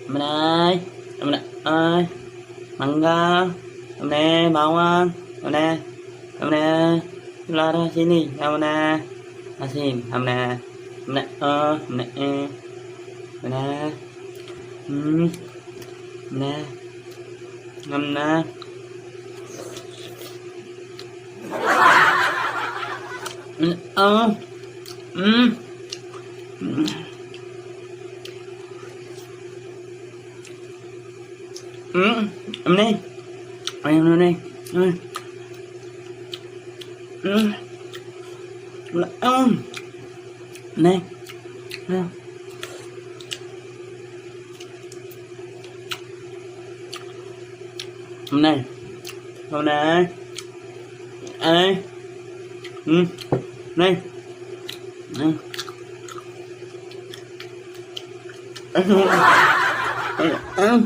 Này, này ơi, mangga, này bawang, này, này, lara sini, này, asin, này, này ơ, này, này, ừ, này, này, ơ, ừ. Ừ, em đi. Em đi. Ừ. Ừ. Ừ. Này. Ừ. Này. Hôm nay. Ê. Ừ. Này. Ừ. Ừ. Ừ.